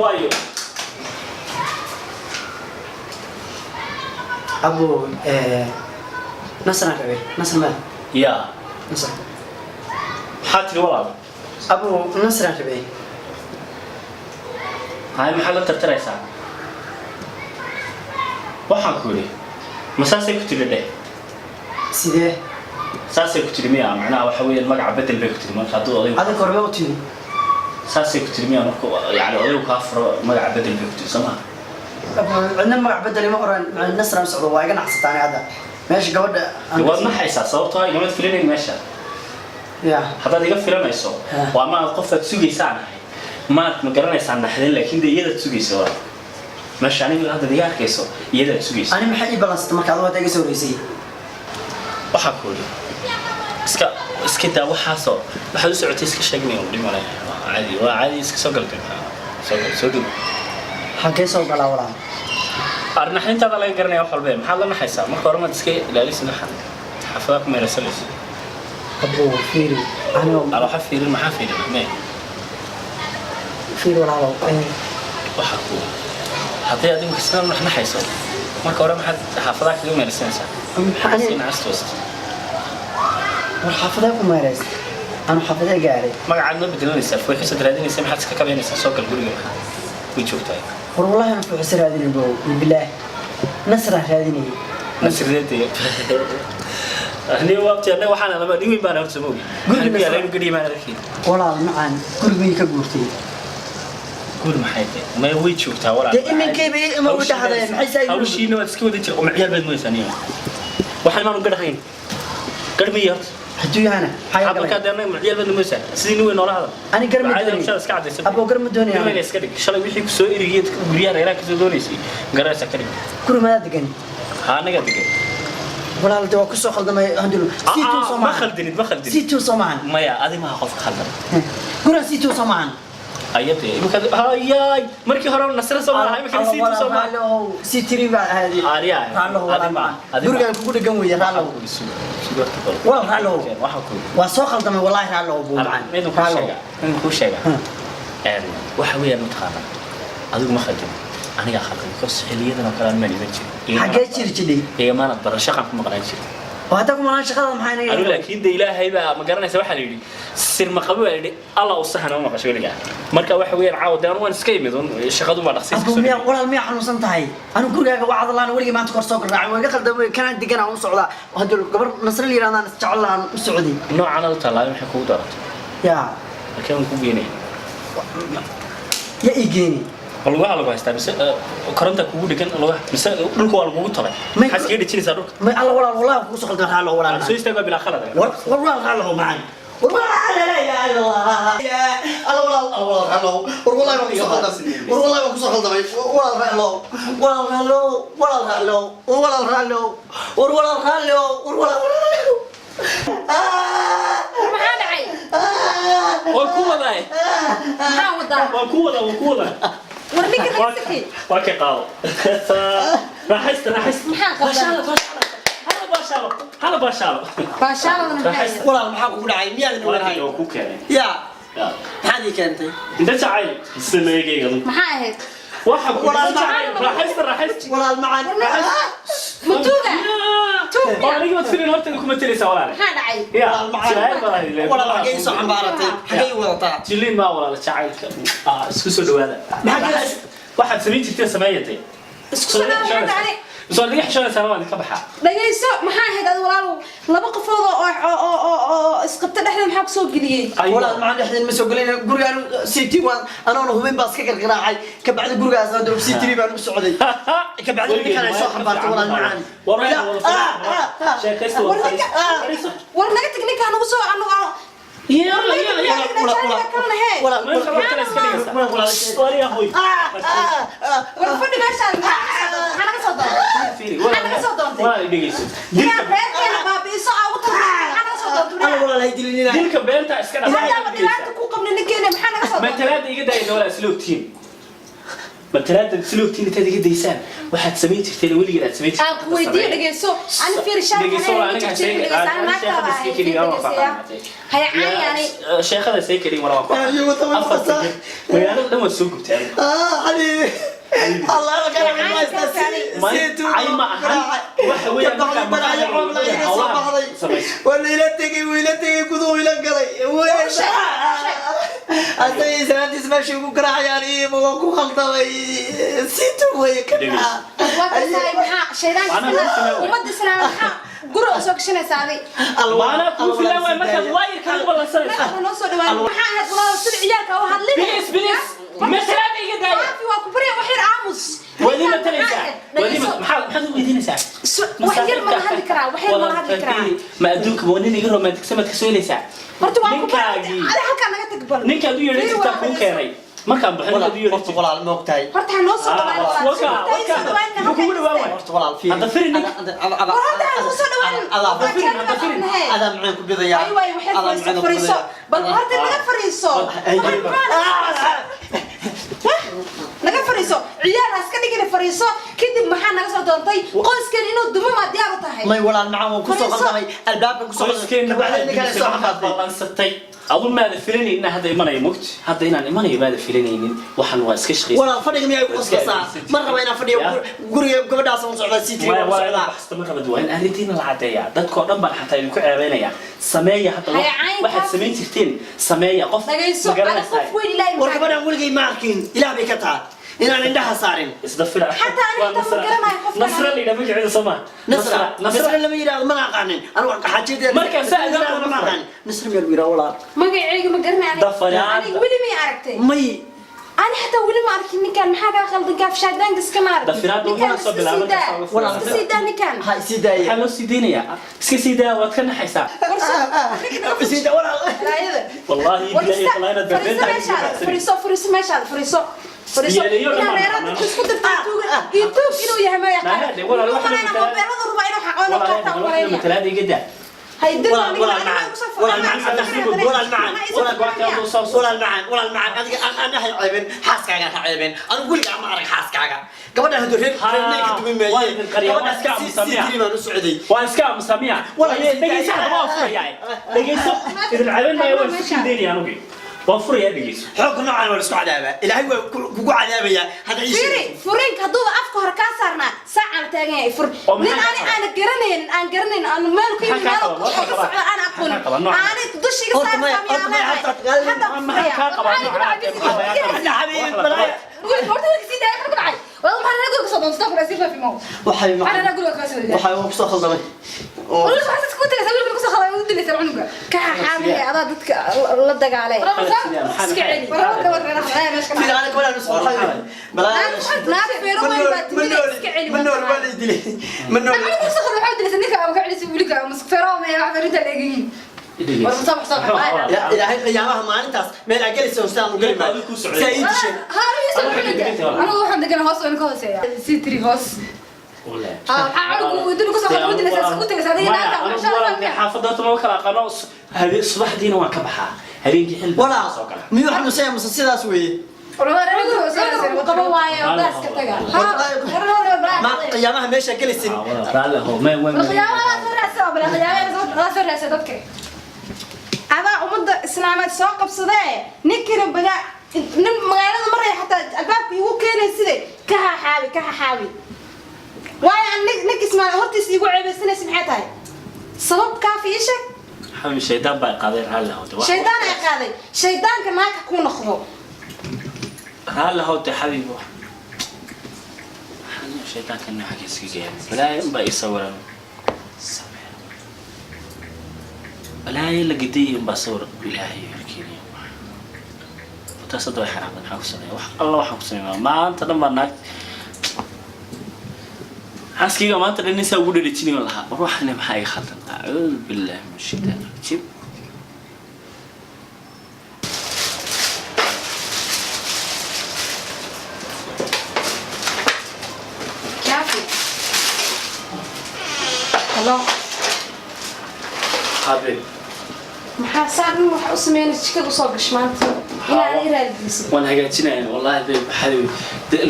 Waayo. Abu nasraan rabay, nasr ma Ya. Nasr. Maxaa tiri, walaal? Abu, nasraan rabay. Hay, maxaad la tartaraysaa? Waxaan ku yidhi, ma saasay ku tiri dheh? Sidee? Saasay ku tiri miya? Macnaha waxa weeyaan magaca bedel bay ku tiri marka hadduu odaygu Adig horme u timi. Saasay ku tiri miya? Marka yani odaygu kaa furo, magaca bedel bay ku tiri, soo maha? Abu, cidna magac bedel ima oran. Nasraan socdo, waa iga naxsataanay hadda meesha gabadha. Waad naxaysaa sababtoo ah igamaad filanayn meesha. Ya. Haddaad iga filanayso, Ha. waa ma aad qofaad sugaysaan ahay, maad ma garanaysaa naxdin, laakiin dee iyadaad sugaysa waa meesha aniga haddaad iga arkayso, iyadaad sugaysa. Ani maxay ii balansatay marka adigu hadda iga soo horeysay? Waxaa ku yidhi, iska daa waxaasoo waxaad u socotay, iska sheegnay, un dhimale, waa caadi, waa caadi, iska soo galtay, soo gal, soo dhow. Xagee soo galaa, walaal? Arnaxdintaada laga garanaya wax walba. Maxaad la naxaysaa? Marka hore maad iska ilaalisid, waxaan xaafadaha ku meeraysanaysa. Abu, fiiri anigoo Ala, waxa fiirin, maxaa fiirin mee? Fiiri, walaalow. Waxa ku hadday adigu sidan u naxnaxayso, marka hore maxaad xaafadaha kaga meeraysanaysaa? Maxaa si ani nacas toosta. War, xaafadee ku meerays? Anu xaafadee gaaray? Magacaad ma bedelanaysaa? Fuuxisad raadinaysa, maxaad iska kabaynaysaa? Soo gal guriga, maxaa way joogtaa. War, wallahi aan fuuxisa raadinay bow, bilaah, nasraan raadinayay. Nasrideed ani waabti annaga waxaan lama nin weyn baan horta moogi. Guriga guriga Nasra- yaalay guriga maan arkay. Walaal macaan, gurigii ka guurtay. Guri maxay tahay? Ma way joogtaa, walaal? Dee iminkayba ima u dhahdeen, maxay saa igu- Hawshiina waad iska wada jir oo ciyaal baad moodaysaa niyo. Waxaan maanu gadhahayn, garh miya horta? Hadduu yahana maxaa Maxaad galay? Markaa dee annaga ciyaal baad moodaysaa, sidii nin weyn noola hadal. Ani gar ma Caadi doonayo. hawshaada iska caddaysa. Aboo, gar ma doonayo. Garmayga iska dhig. Shalay wixii ku soo erigiyay guryaha reeraha kasoo doonaysay garanaysaa, ka dhig. Guri madaa degan? Ha, annagaa degan. Walaal, de waa kusoo khaldamay handul C2 soo Ma maahan. khaldinid, ma khaldinid. C2 soo maahan. Maya, adi maha qofka khaldan. Guriga C2 soo maahan. Ayade imika hayay, markii hore nasra soo maaha, imika C2 soo maaha. C3 baa ahayd. Aariya. Raallow, walaal Adi ma- macaan. adi ma- Gurigaan kugu dhegan weeye, raallow. Walaal, raallow. Waxaa ku Waa soo khaldamay wallahi, raallow buu macaan. midaan kuu Raallow. sheegaa, midaan kuu sheegaa. Waxa weeyaan, mataqaanaa, adigu ma khaldin, anigaa khaldan, because xiliyadan oo kale aan maan iman jirin. Xaggee jiri jidhay? Igamaanad baran, shaqaan ku maqnaan jirin. Oo hadda ku malaan shaqada maxaa inaga? Anu laakiin de ilaahay baa ma garanaysa, waxaa la yidhi sirma qabo baa la yidhi, Allah u sahana ma maqasho weligaa. Marka waxa weeyaan caawa de anu waan iska imid un, shaqadu baa dhaqsi iska Abu soo miyaa dhigay. Walaal, miyaa xanuunsan tahay? Anu gurigaaga waa cadlaan weligii maanta kor soo garraacay, waa iga khaldamay, kanaan degan aan u socdaa. Haddii gabar Nasre la yidhahdaan jecel aan u socday. Noocan aad u tallaabay maxay kugu daratay? Yaa? Halkee waan ku geenaya? Ya ii geeni. Ma lugaha lagu haystaa mise koronta kugu dhegan lugaha mise dhulka waa lagugu tolay? Maxaad iskaga dhejinaysaa dhulka? May alla, walaal, wallahi kugu soo khaldamay, raallow walaal. Soo istaag, waa bilaa khalad. War war, walaal, raallow macaan. War walaal, la ilaaha illa Allah. Ya alla, walaal, alla, walaal, raallow. War wallahi waan kusoo khaldamay. War wallahi waan kusoo khaldamay. Walaal, raallow. Walaal, raallow. Walaal, raallow. War walaal, raallow. War walaal, raallow. War walaal, raallow. Maxaa dhacay? Waan ku wadaa. Maxaa wadaa? Waan ku wadaa, waan ku wadaa. War ninka naga sixi. Waa ka qaado, raaxaysta, raaxaysta. Maxaa qaldan? Baashaalo, baashaalo, hala baashaalo, hala baashaalo. Baashaaladana maxaa Raaxaysta. ahayd? Walaal, maxaa kugu dhacay? Miyaadan Waa oganahay? waan ku keenay. Ya? Ya. Maxaad ii keentay? Inta jacayl sameeyay. Maxaa ahayd? Waxa ku Walaal macaan. Raaxaysta, raaxaysta. Walaal macaan. Ma tuuga? Tuug Oo miya? aniga baad filin hortayda kuma telaysaa, walaal. Maxaa dhacay? Ya. Walaal macaan. Jacayl baa lahayd. Walaal, xaggee ii soo xambaaratay? Xaggee ii wadataa? Jilliin baa, walaal, jacaylka. Ah, isku soo dhawaada. Maxaa Waxaad samayn jirteen sameeyatay. Isku soo dhawaada, maxaa dhacay? Soo adiga xishoonaysaa, waan idinka baxaa. Dhagayso, maxaa ahayd adi, walaalow? Laba qofood oo isqabta dhexdeeda maxaa kusoo geliyey? Walaal macaan, dhexdeen ma soo gelin. Gurigaan C2 waan anoona hubin baa iska gargaraacay, kabacdi gurigaas aan doob C3 baan u socday, kabacdi ninkan ay soo xambaartay, walaal macaan. Sheekaysta. War ninka, war naga tag, ninkaa nagu soo anu. Ya ya ya. Walaal. Wariya hoy. War fadhi meeshaan, maxaa naga soo doontay? Maxaa naga soo doontay? Waa dhegeyso. Inaad reerkeena baabi'iso aa ugu tagtay, maxaa naga soo doontay? Alla, walaal, hay dilinina. Dilka beenta iska Haddaaba dhaaf. dhibaata ku qabna ninkeena, maxaa naga soo doontay? Matalaada iga daaya, walaa isla ogtiin. Matalaada siloogtiin intaad iga daysaan waxaad samayn jirteen weligeed aad samayn Aan ku weydiiyo, dhegeyso. Ani fiiri shaar Dhegeyso, xanaan aniga jirtay, dhegeyso, ani naagtaada ahay, dhegeysayaa. Haya caayani. Sheekada say keliya wala waa ku Ayuu wata way afarta qasaa. jir. Magaalada dhan waa soo gubtay adiga. Ah, xabiibi. Allah ma kana Ay ma ahan. Waxa weeyaan markaa balaayo maqaayad roob la iga soo hawlaha baxday. samayso. Waa la ila tegey, wuu ila tegey, guduhu ila galay. Asaga islaantiis meesha ugu garaacayaan iyo waa ku khaldamay. Situ way ka Dhegeyso. Waa kasaay, maxaa shaydaanka Waana kuu filan waay. ummadda islaam maxaa guri u soo gashanaysaa adig? Maanaa kuu filan waay markaad waayirka ugu ballansanayso. Meel noo soo dhawaan maxaa ahayd walaal, sida ciyaalka u hadlin. Bilis, bilis. Matalaada iga daaya. Kaafi, waa ku barya, wax yar aamus. Waad ii matalaysaa. Waad ii maxaad u weydiinaysaa? Wax yar ma la hadli karaa? Wax yar ma la hadli karaa? Ma adduunka waa nin iga romanticsan maad ka soo helaysaa? Horta waan ku barya. Ninkaagii. Adi halkaa naga tag bal. Ninkaad u yeedhan Fiiri, jirtaa waa kuu dhegeyso. keenay. Markaan baxo ninkaad u yeedhan Horta jirtay. walaal ma ogtahay. Horta ha noo soo dhawaan Ah, walaal. waka, Horta ha soo waka. dhawaan, Muxuu kugu dhawaan waay? Horta walaal fiiri. Hadda fiiri ninka. War horta ha noo soo dhawaan. Adaa Waa fiiri, jecel hadda fiiri. nahay. Adaa macaan ku bidayaa. Ay waay, waxay Adaa fariiso, macaan ku fariiso. bidayaa. Bal horta naga fariiso. Ay, Waxaan Wah, naga fariiso, ciyaal ha iska dhigina, fariiso. Kadib maxaa naga soo doontay? Qoyskan inuu dumo maa diyaar u tahay? May walaal macaan, waan kusoo Fariiso. khaldamay albaabkan kusoo Qoyskeena khaldamay. waxaad Ninkaan soo markaad xambaartay. ballansatay. Adu maada filanaynin inaan hadda imanayo, mogti? Hadda inaan imanayo maada filanaynin. Waxaan waa iska shaqaysan. Walaal fadhiga miyaa igu qasbasaa? Ma raba inaan fadhiyo Ya. guriga, gabadhaas aan socdaa, sii tiri waa waan waa socdaa. Waxsta ma rabad, waa in arrintiina la caddeeyaa. Dadkoo dhan baan xataa idinku ceebeynaya. Sameeya hadda Haya, caynkaas. waxaad samayn jirteen sameeya, qof Dhagayso, ma ada garanaysaa. qof weyn ilaahay War maxaa gabadhaan weligay ma arkin, ilaah bay ka taha inaan indhaha saarin. Isda fila. Xataa aniga Waa intaan ma Nasra. garanayo qofkan. Nasra la yidhaha magaceeda soo maha? Nasra. Nasra. Nasra lama yidhaahdo, mana aqaanin anigu xaajadeeda. Marka saa Nasra ma aqaanin. Nasra miyaa lagu yidhaha walaal? Magacayga ma garanayo aniga. Dafaraad. Aniga weli may aragtay. May. Ani xataa weli ma arkin ninkan, maxaa kaa khaldan? Kaaf shaydaanka iska maar. Dafiraadda Ninkan waxaa soo iska bilaaban sii daa. kartaa. Walaal. Iska sii daa ninkan. Ha isii daaya. Maxaa loo sii deynayaa? Iska sii daa, waad ka naxaysaa. Isii daa walaal. Balaayada. Wallaahi War bilaahi ista- talaa inaad fariiso beerbeerta meeshaada, fariiso, fariiso meeshaada, fariiso, fariiso. Yeelayo Inaa dhammaan reeraha dhammaan. dadka isku dirtaa tuuga iyo tuug inuu yahay ma yaqaan. Maaha, walaal, Wuxuu waxaa malaynaa matala- moobeelada ruba inuu xaqoon u qaataa u malaynaya. Matalaada iga daa. Hay dir Walaal, aniga, walaal aniga macaan. ku soo Walaal furana, macaan, aniga ku soo walaal macaan, furana. walaal walaal macaan, walaal macaan, adiga aan anahay ceebin, xaaskaaga ha ceebin. Anigu weligaa ma arag xaaskaaga. Gabadhan hadduu reer Ha, reer meelka dumin waa maaye. idin qariyaa, waa Gabadhaas iska si aamusamiya. tiri baan u socday. Waan iska aamusamiya. Walaal, Dhegeyso, hadda waan furayaa. Dhegeyso, idin ceebin maayo, waan isku sii deynayaa anugi. Waan furayaa, dhegeyso. Xoogga noocan waa la isku cadaabaa. Ilaahay waa kugu cadaabayaa hadda ii Fiiri, sheegto. furiinka hadduuba afka hore kaa saarnaa, saacaan taagan yahay fur. Oo Nin maxaa ani kaa aan garanaynin, aan garanayn, aan meel ku yimid, Maxaa meel kaa ku qabaa? ka socdo aan aqoonin. Maxaa qabaa? Noocan. Aanay dusha iga Horta maya, saartaa horta miyaa maya, leedahay? horta- Hadda ku Maxaa furaya. kaa qabaa? Maxaa ku dhacay? Noocan. La xabiibi, balaaya. Horta wiilka sii daaya, maxaa ku dhacay? Walaal, maxaa reer guriga soo doonsataa ku dhacay, sii faafi maayo. Waxay Maxaa macaan. reer guriga kaa soo ridaa? Waxay ku soo khaldamay. Oo. Walaal, waxaad isku tagaysaa, wiilka ku soo khalday, u dilaysaa cunuga. Ka xaamile, adaa dadka la dagaalay. Iska celi. War, war, war, war, meesha ka Fiiri, dhacay. aniga gabadhaan u socday. Balaaya. Naag feero weyn baa Ma timid, nooli, iska celi ma nooli, waa la i dilay. Ma nooli. Cunuga ku soo khalday, waxaa u dilaysaa ninka ama ka celisay wiilka, ama feero ama wax feerinta la eegayeen. War, soo bax, soo bax. Ya, Ilaahay qiyaamaha maalintaas meel aa gelaysa oo sidaan u geli maayo. Adigu kuu socday. Si ay ii disheen. Haa, anigu soo cunuga. Anigu waxaan deganaa hoos, oo ka hooseeya. Sii tiri hoos. Haa, maxaa cunugu dib ku soo khalday, u dilaysaa, isku tagaysaa, adiga naagta, Maya, waxaa anigu la walaalkay xaafadda horta ma kala aqaano. Subaxdiina waan ka baxaa, habeenkii xilli baan Walaal, soo galaa. miyuu xanuunsan yahay mise sidaas weeye? Cudur qabo waaye, oo baaska taga. Ma qiyaamaha meesha gelaysin. Ah, walaal, raalli ahow. Adaa ummadda islaameed soo qabsadee, ninkina bagaa nin magaalada maraya xataa albaabka igu keenay side ka haxaabi, ka haxaabi. Waayo aan nin ninka ismaal hortiisa iigu ceebeysanaysa maxay tahay? Sabab kaafi ii sheeg. Xabiib, shaydaan baa qaaday, raalli ahow. Shaydaan ay qaaday, shaydaanka naagka kuu noqdo. Raalli ahow de, xabiib. Waxaan shaydaanka nin xagga iska geeya, balaayo unbaa ii sawiran. Samee. Balaayo la giday unbaa sawir ilaahay horkeenaya. Taas hadda way xanaaqday. Maxaan ku sameeya? Wax alla waxaan ku sameeyaa maanta dhan baa naag xaaskayga maanta dhan ninsaa ugu dhadhajinayo lahaa. War waxani maxaa iga khaldan? Acuudu billaahi min shaytaan rajiim. Kaafi, halo. Xabiib. Maxaa saa dhan waxa u sameynaysa jikada usoo gash maanta? Inaa i raadgelisid. Waan hagaajinaya wallahi babe. Xabibi,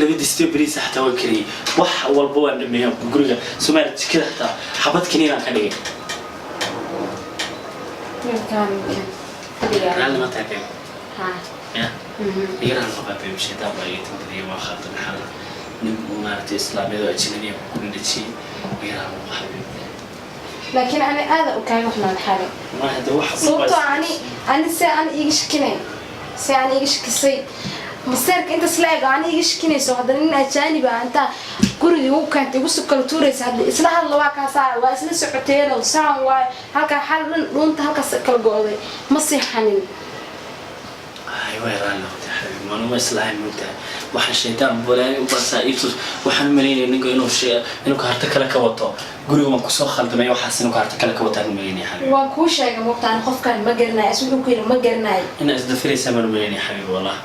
laba distiyo bariis xataa waan kariyey, wax walba waan dhameeyay guriga Soomaali, jikada xataa xabad kiniinaan ka dhigay. Ninkaan fadhigaa. Raalli ma tahay, babe? Haa. Ya iga raalli noqo, babe. Shaydaan baa iga tambadiyay, waa khaldan xal nin maaragtay islaamiyad oo ajnabiya ku dhajiyay. Iga raalli noqo, xabibi. Laakiin ani aada u kaaga xumaan xalay. Ma hada wax. Sababtoo ani se aan iiga shakinay, se aan iiga shakisay maseerka intaas la eg ani iiga shakinayso, haddana nin ajaanib ah intaa guriga igu keentay, igu soo kala tuuraysa, hadda isla hadla, waa kaasaa, waa isla socoteeno, saan waay, halkaa xal dhan dhuunta halkaas kala go'day, ma seexanin. Ay, way raalli noqotay, xabiib. Manuma islahayn, moogtahay, waxaan shaydaan balaayo u baasaa itus. Waxaan u malaynaya ninka inuu inuu kaarto kale ka wato guriga. Waan kusoo khaldamay waxaas, inuu kaarto kale ka wataan u malaynaya, xabiib. Waan kuu sheegay, moogta, ani qofkan ma garanayo, as wuxuu ku yidhi ma garanayo. Inaa isdafiraysaa baan u malaynaya, xabiib, wallah.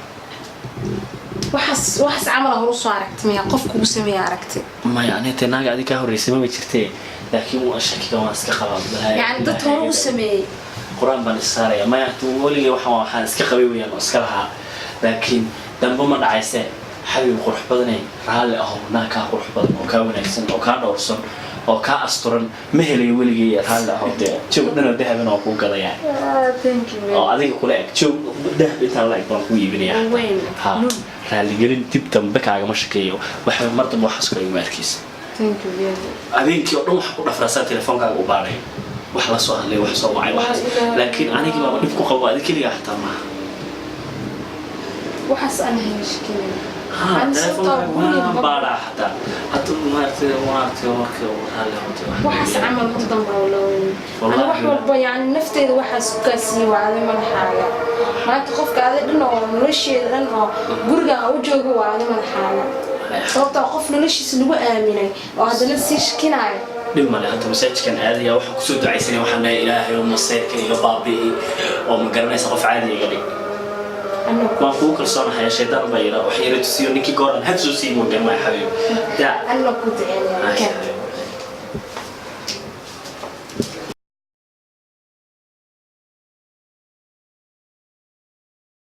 Waxaas camal hor usoo aragtay miya? Qof kugu sameeya aragtay? Maya, aniga tee naaga adiga kaa horreysay maba jirtee, laakiin waa shakiga waan iska qabaa balaayo. Yacni dad hore u sameeyey? Qur-aan baan is saaraya, maya. Weligay waxaan iska qabay weyaan oo iska lahaa, laakiin dambe ma dhacayse. Xabiib qurux badanay, raalli ahow. Naa kaa qurux badan oo kaa wanaagsan oo kaa dhowrsan oo kaa asturan ma helayo weligay. Raalli ahow dee. Joog dhan oo dahaban oo kuu gadayaa. Thank you. Oo adiga kula eg, joog dahab intaan la eg baan kuu iibinaya. Weyn. Ha raaligelin, dib dambe kaagama shakeeyo. Waxa mar dambe waxaas kale iguma arkaysa. Thank you very. Habeenkii oo dhan waxaa ku dhafraasaa telefoonkaaga u baadhay, wax la soo hadlay, wax soo wacay, waxaas. Laakiin anigii baaba dhib ku qabo, adi keligaa xataa maaha. Waxaas aan hayga shakinay. Ha, telefoonka waan baadhaa xataa hadda, maaragtay markii uu raalli hotay. Waxaas camal mar dambe oo loo ana wax walba, yani nafteeda waxaas ku kaasii wacday madaxaaga. Maanta qofka adi dhan oo nolosheeda dhan oo guriga aan u joogo waa adi madaxaaga, sababtoo qof noloshiisa lagu aaminay oo haddana sii shakinaayo. Dhib male. Hadda masaajidkan aadaya, waxaan kusoo ducaysanay, waxaan leeyahay Ilaahay oo maseyrka iga baabi'i oo ma garanaysa qof caadi iga dhig. Waan kugu kalsoonahay. Shaydaan baa yara wax yara tusiyo ninkii gooran had soo siin, ma garanaya, xabiib daa. Anna ku duceynaya.